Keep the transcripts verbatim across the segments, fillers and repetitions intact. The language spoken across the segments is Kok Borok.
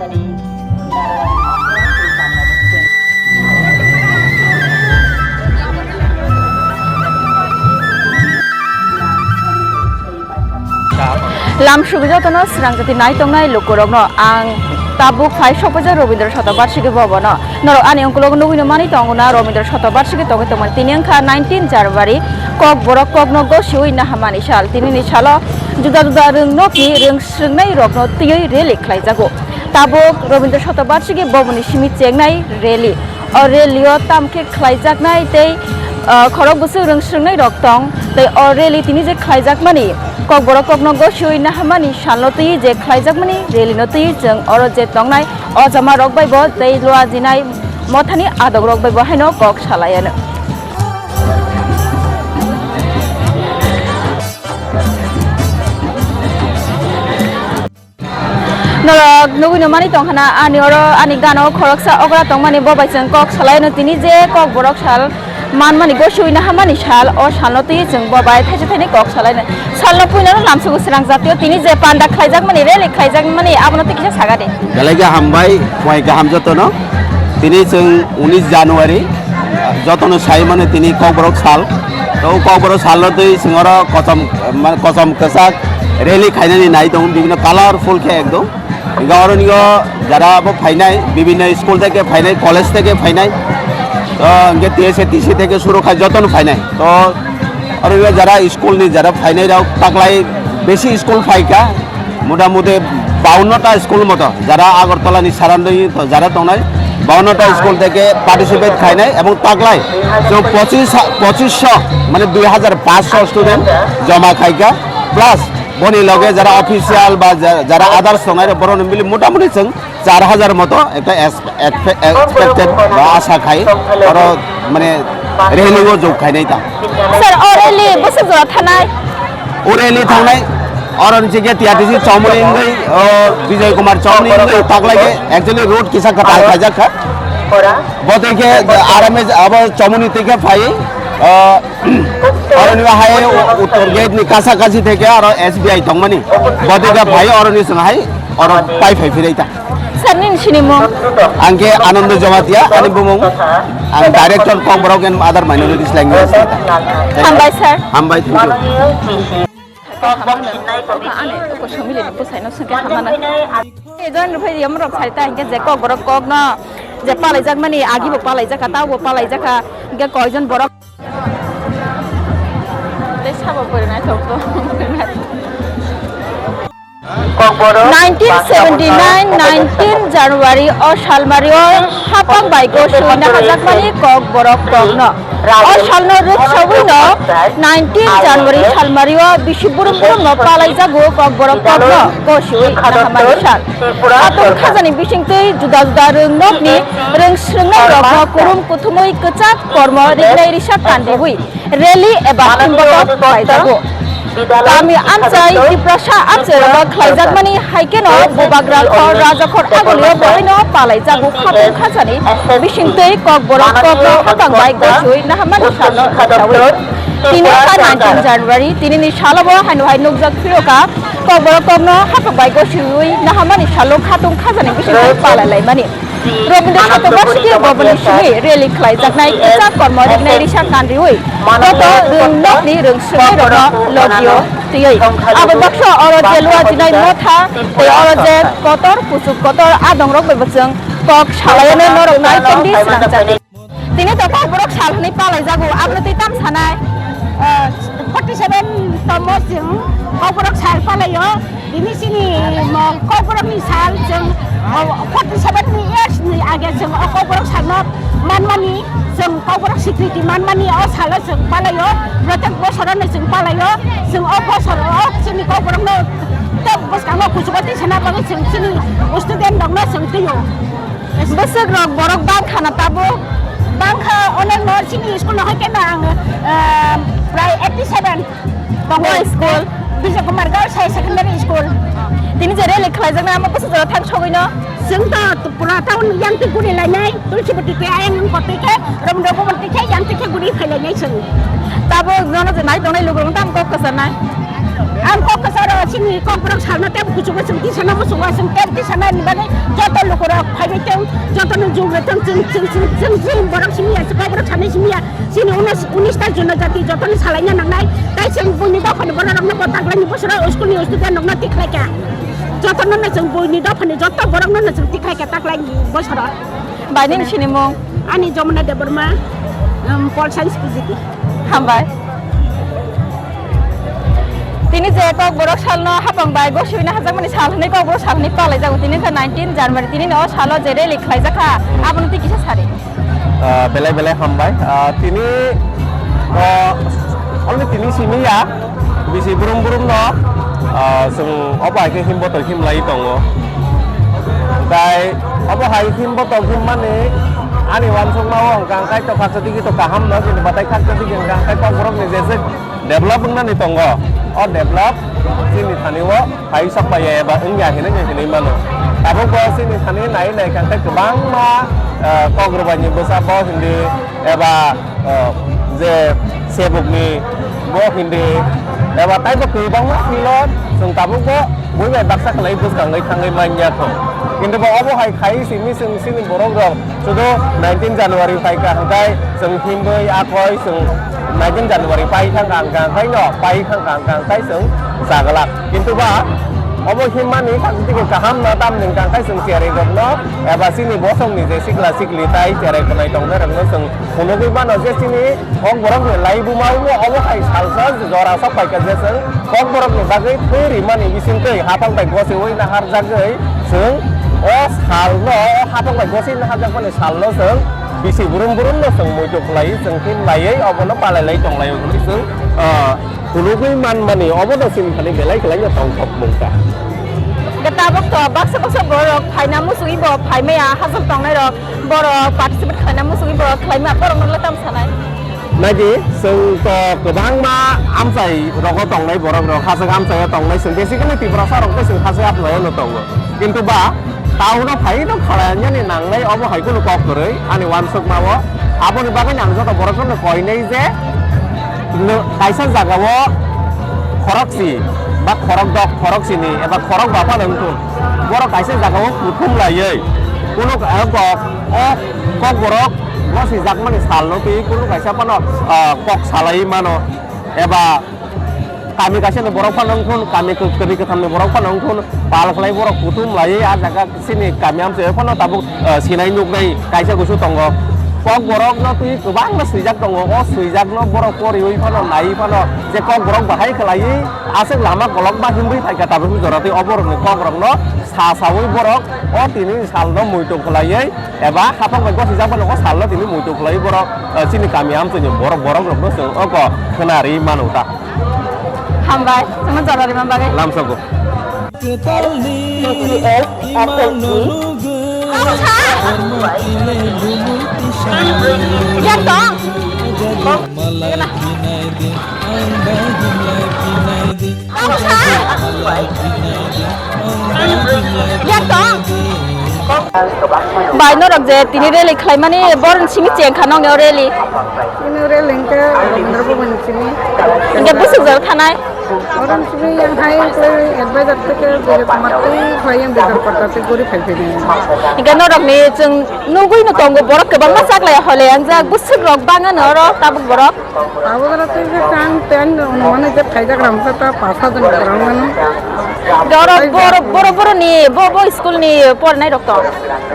Lam sugi jotono srangjati nai tongnai lukurokno ang tabuk phai sokphaijak Robindra Shatabarshigi Bhabono. Norok ani ongkologo nugwino mani tongo na Robindra Shatabarshigi tongwi tongmani. Tini wngkha nineteen January, Kokborok kokno gosiwi nahamani sal. Tinini salo juda juda rwngnokni rwng srwngnai rokno twiwi rally khlaijago. Tabuk Robindra Shatabarshigi Bhavanni simi chengnai rally. O rally o tamkhe khlaijaknai tei, ah, khorok bwswk rwng srwngnai rok tong tei o rally tini je khlaijakmani Kokborok kokno gosiwi nahamani salno twiwi je khlaijakmani rally no twiwi chwng oro je tongnai o jama rok bai bo tei luajinai mothani adok rok bai bo haino kok salaiano. Norok nugwino mani tongkhana, ani oro ani gana o khoroksa okra tongmani, bo bai chwng kok salaino tini je Kokborok sal manmani, gosiwi nahamani sal, o salno twiwi chwng bo bai thaisa thaini kok salaino. Salno puinano lamsugo srang jatio tini je panda khlaijakmani, rally khlaijakmani, abono tei kisa saga de. Belai khe hambai, phai kaham jotono. Tini chwng unis January, jotono sai mano tini Kokborok sal. To Kokborok salno twi chwng oro kosom, mane kosom kwchak rally khainani nai tongo, bibhinno colorful khe ekdom. Hingke oro nigo jara bo phainai, bibhinno school theke phainai, college theke phainai, to hingke T S A T C theke suru khai jotono phainai. To oro nigo jara school ni jara phainai rok taklai besi school phaika, motamuti baunno ta school moto jara Agartala ni surrounding to jara tongnai, baunno ta school theke participate khainai ebong taklai chwng pochis, pochis so mane dui hazar paanch so student joma khaika, plus boni loge jara official ba ja-, jara others tongnai rok, borok ni mili motamuti chwng char hazar moto ekta es-, ekpe-, expected ba asa khai, oro mane rally o jog khainai ta. Sir, o rally bwswk jora thanai? O rally thangnai, oro ni chike T R T C Chomoni wngwi, o, Bijoy Kumar Chomoni wngwi taklai khe, actually road kisa kwtal khaijak kha. Bo tei khe R M S abo Chomoni tei khe phai, o, Aroni hai uttor gate ni kasa kasi theke aro S B I tongmani. Bodega phai aroni song hai aro pai phai phirai ta. Sir, nini sinimung? Ang khe Anando Jamatia, ani bumung. Ang director Kokborok and Other Minorities Language ta. Hambai, sir. Hambai, thank you. Ani ko somile ni bwsai no sengke hamana. E jon ruphe yam rok sai ta hingke je Kokborok kokno je palai jak mani agi bo palai jak ka, tau bo palai jak ka, hingke koi jon borok. Tei sabo pore naithok to. Nineteen seventy-nine, nineteen January o salmari o hapang bai go suina hajakmani Kokborok kokno. O salno rwk sawino nineteen January salmari o bisi burum burum no palai jago Kokborok kokno go suwi nahamani sal. Atong khajani bisingtwi juda juda rwng nokni rwng srwngnai rokno kurum kuthumwi kwchak kormo ringnai risa kandiwi rally eba himbotok khlaijago. Kami amchai Tiprasa amchai rogo khlaijakmani hai kheno Bubagra khor, Rajakhor agulio boino palaijago khatung khajani bisingtwi Kokborok kokno hapang bai gosui nahamani salno rwksawi. Tini kha nineteen January, tinini salo bo haino hai nukjak phiro kha Kokborok kokno hapang bai gosui nahamani salo khatung khajani bisingtwi palai laimani. Robindra Shatabarshiki Bhavanni simi rally khlaijaknai kwchak kormo ringnai risa kanriwi joto rwng nokni rwng swrwngnairokno logio twiwi. Abo baksa oro je luajinai motha tei oro je kotor kuchuk kotor adongrok bai bo chwng kok salaiano norok nai tongdi swnamjakdi. Tini to Kokborok sal hwnwi palaijago, abono twi tam sanai? Ah, forty seven tomo chwng Kokborok sal palaio. Bini chini mo Kokborokni sal chwng, o, forty seven ni years ni age chwng o Kokborok salno manmani, chwng Kokborok sikriti manmani o salo chwng palaio, protek bosorono chwng palaio, chwng o bosoro o chini Kokborokno tei bwskango kuchugo tisana bagwi chwng chini student rokno chwng twio. Bwswk rok borok bang khana tabuk? Bang kha, onek no chini school no hai khe no ang, ah, prai eighty seven. Tongo school? Vijay Kumar Girls Higher Secondary School. Tini je rally khlaijaknai, amo bwswk jora thang sogwi no? Chwng to pura town yang twi guri lainai, Tulsibati twi ayang wng kotwi khe, Rabindra Bhavan twi khe yang twi khe guri phai lainai chwng. Tabuk jono je nai tongnai lukurok tamo kok kwcharnai? Ang kok kwcharo chini kokborok salno tei kuchugo chwng tisana muchungo chwng tei tisana ni bagwi joto lukurok phaibai tong, jotono jugre tong, chwng, chwng, chwng, chwng, chwng borok simi ya, chwng kokborok sanai simi ya, chini unis, unis ta junojati jotono salaina nangnai, tei chwng buini dophani bororokno bo taklaini bosoro school ni student rokno tikhlaikha. Jotono no chwng buini dophani joto borokno no chwng tikhlaikha taklaini bosoro. Bai, nini sinimung? Ani Jamuna Debbarma, um, Pol Science P G T. Hambai. Tini je kokborok salno hapang bai gosui na hajakmani sal hwnwi kokborok sal hwnwi palaijago. Tini khe nineteen January, tini no salo je rally khlaijakha, abono twi kisa sari. Ah, belai belai hambai. Ah, tini, ah, only tini simi ya. Bisi brum brum no, ah, chwng obo hai khe him botol him lai tongo. Tai obo hai him botol him mani ani wansukma o hwnkha hwnkhe to khaksa digi to kaham no, kintu batai khaksa digi hwnkha hwnkhe kokborok ni jeswk develop wngnani tongo. O develop chini thani o phai sok pai ya eba wngya hinwi hinwi mano. Tabuk bo chini thani nai nai kha hwnkhe kwbangma, ah, kok rwbaini bwsa bo hindi eba, o, je sebukni bo hindi eba taibo kwbangma philo chwng tabukbo buibai baksa khlai bwskangwi thangwi manya kho. Kintu bo obo hai khai simi chwng chini borok rok sudu nineteen January phaikha hwnkhe chwng himwi akhoi chwng nineteen January pai thangkha hwnkha hwnkhe no pai thangkha hwnkha hwnkhe chwng chaglak. Kintu ba obo himmani khatitike kaham no tamni hwnkha hwnkhe chwng cherwi rokno eba chini bosongni je sikla sikli tai cherai khwnai tongnai rokno chwng phunugwi mano je chini kokborokni laibuma o obo hai salsa jora sok paikha je chwng kokborokni bagwi thwi rimani bisingtwi haphang bai gosiwi naharjagwi chwng o salno, o haphang bai gosiwi naharjakmani salno chwng bisi burum burumno chwng muitu khlaiwi chwng him laiwi obono palai lai tong laio hwnwi chwng, ah, phunugwi manmani obono chini thani belai kwlaino tongthokmung ta. Hwnkhe tabuk to baksa baksa borok phaina muchungwi bo phai maya hachal tongnai rok borok participate khlaina muchungwi borok khlai ma borok no le tam sanai. Naidi chwng to kwbangma amchai rogo tongnai borok rok hachal amchai o tongnai chwng basically Tiprasa rok tei chwng hachal amchai o no tongo. Kintu ba town o phai no khalai nani nangnai obo hai kunu kok kwrwi ani wansukma o. Aboni bagwi ang joto borok no koinai je no kaisa jaga o khorokchi ba khorok dok khorok sini eba khorok ba phano wngthun borok kaisa jaga o kuthum laiwi kunu kok o kok borok no swijak mani sal no twi kunu kaisa phano, ah, kok salai mano eba kami kaisa ni borok phano wngthun, kami kwrwi kwtham ni borok phano wngthun, pal khlai borok kuthum laiwi ah jaga chini kami amchai phano tabuk, ah, sinai nuknai kaisa kusu tongo. Kok borok no twi kwbangma swijak tongo, o swijak no borok poriwi phano naiwi phano je kok borok bahai khlaiwi aswk lama kolok ma himwi phaikha tabuk jora twi o borok ni kok rok no sa sawi borok o tini sal no muitu khlaiwi eba haphang bai gosijak phano o sal no tini muitu khlaiwi borok, ah, chini kami amchai ni borok borok rok no chwng oko khwnari manu ta. Hambai, chwngno jora rima bagwi. Lamsogo. T T S F L G. Yang tong. Yang tong. Bai norok je tini rally khlaimani borok simi cheng kha nongni o rally. Ini rally hingke Rabindra Bhavan simi. Hingke bwswk jora thanai? Orang sini yang hai ke advisor teke Vijay Kumar tei Flying Veer Kotta tei guri phai phai nai. Hingke norok ni chwng nugui no tongo borok kwbangma chaklai hole ang jak bwswk rok bang ano oro tabuk borok. Abo jora tei je kang ten mane je phai jak ram ta pasa jon korang mano. Hingke oro boro boro boro ni bo bo school ni pornai rok tong.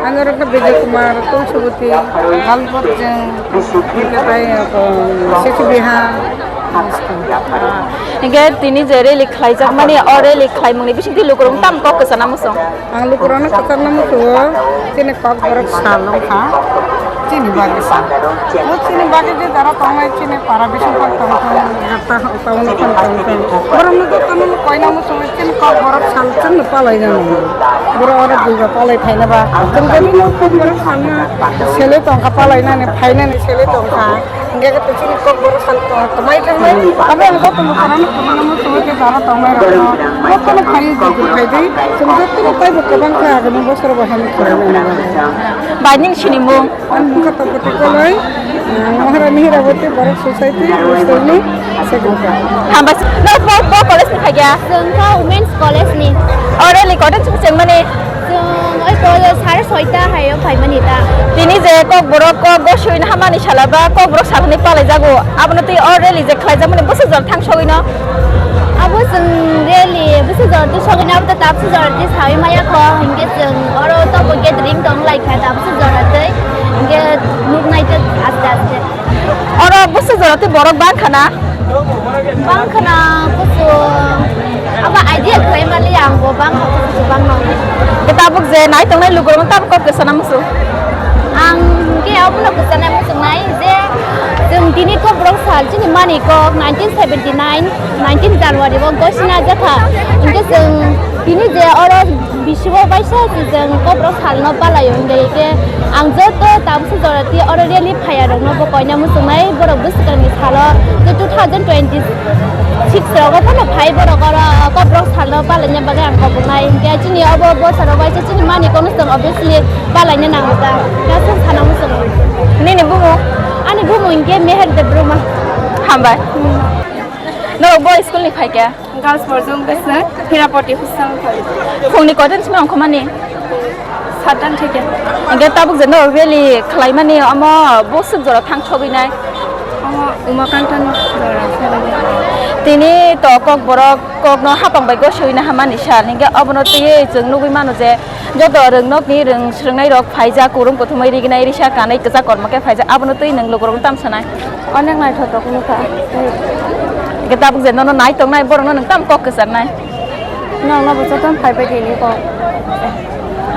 Ang oro Vijay Kumar, Tulsiboti, Galbot jeng, hingke tai Sisi Biha. Hingke tini je rally khlaijakmani, o rally khlaimungni bisingtwi lukurok tamo kok kwchana muchung? Ang lukurokno kwchana muchungo, chini kokborok sal wngkha, chini bagwi sal. O chini bagwi je jara tongnai, chini para bising phang tongthong, gata tongthong, tongthong. Borokno jotono koina muchungo, chini kokborok sal chwngno palaina nango. Borok oro buiba palai phaina ba, chwng jani kokborok salna sele tongkha, palainani, phainani sele tongkha. Hingke khe chini kokborok sal tong, tongmai tongmai. Abo ang joto lukurokno kwbangma muchungo je jara tongmai rokno. Jotono phai jigir phai di. Chwng jotono taibo kwbang khe agini bosoro bo hamya khlai mano. Bai nini sinimung? Ani mung kha Tapati Koloi, ah, Maharani Hirabati Borok Society, Bostonni. Hambai. No, po, po college ni phaikya? Chwng kha Women's College ni. O rally koitan chwng chengmani? Chwng oi po sare soita hayo phaimani ta. Tini je kokborok kok gosoi na hamani sala ba kokborok salani palai jago. Abono twi o rally je khlai jakmani bwswk jora thang sogwi no? Abo chwng rally bwswk jora twi sogwi no, abo ta tabwswk jora twi sawi maya kho, hinkhe chwng oro tobo gathering tong lai kha tabwswk jora twi. Hinkhe nuk nai ta aste aste. Oro bwswk jora twi borok bang khana? Bang khana kusu. Abo idea khlai mali ang bo bang kusu bang no. Ke tabuk je nai tongnai lukurok tabuk kok kwsa na musu? Ang ke abono kwsa na musu nai je chwng tini kokborok sal chini mani kok nineteen seventy nine, nineteen January o gosina jakha. Hinkhe chwng tini je oro Bisibo baisa si chwng kokborok salno palaio hingkhe ang joto tabuksa jora twi oro rally phaiya rokno bo koina muchungnai borok bwswkangni salo je two thousand twenty six rogo phano phai borok oro kokborok salno palaina bagwi ang koboknai hingkhe chini obo bosaro baisa chini mani kono chwng obviously palaina nango ta kaisa sana muchungo. Nini bumung? Ani bumung hingkhe Meher Debbarma. Hambai. Norok bo school ni phaikha? Girls Borjong Bwswk, Hirapoti Husang Phai. Phungni koitan simi ongkhormani? Satan theke. Hingke tabuk je norok rally khlaimani omo boswk jora thang sogwinai? Omo Umakantani jora sogwinai. Tini to kokborok kokno hapang bai gosoi na hamani sal hingke obono twiwi chwng nugwi mano je joto rwngnokni rwng swrwngnairok phaijak kurum kuthumwi riginai risa kanwi kwchak kormo khe phaijak abono twi nwng lukurok tamo sanai? Onek naithotok wngkha. Hingke tabuk je nono nai tongnai, borokno nwng tamo kok kwcharnai? Nokno bo jotono phaibai tini kok.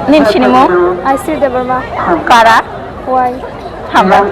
Nini sinimung? Aisri Debbarma. Kara? Wai. Hambai.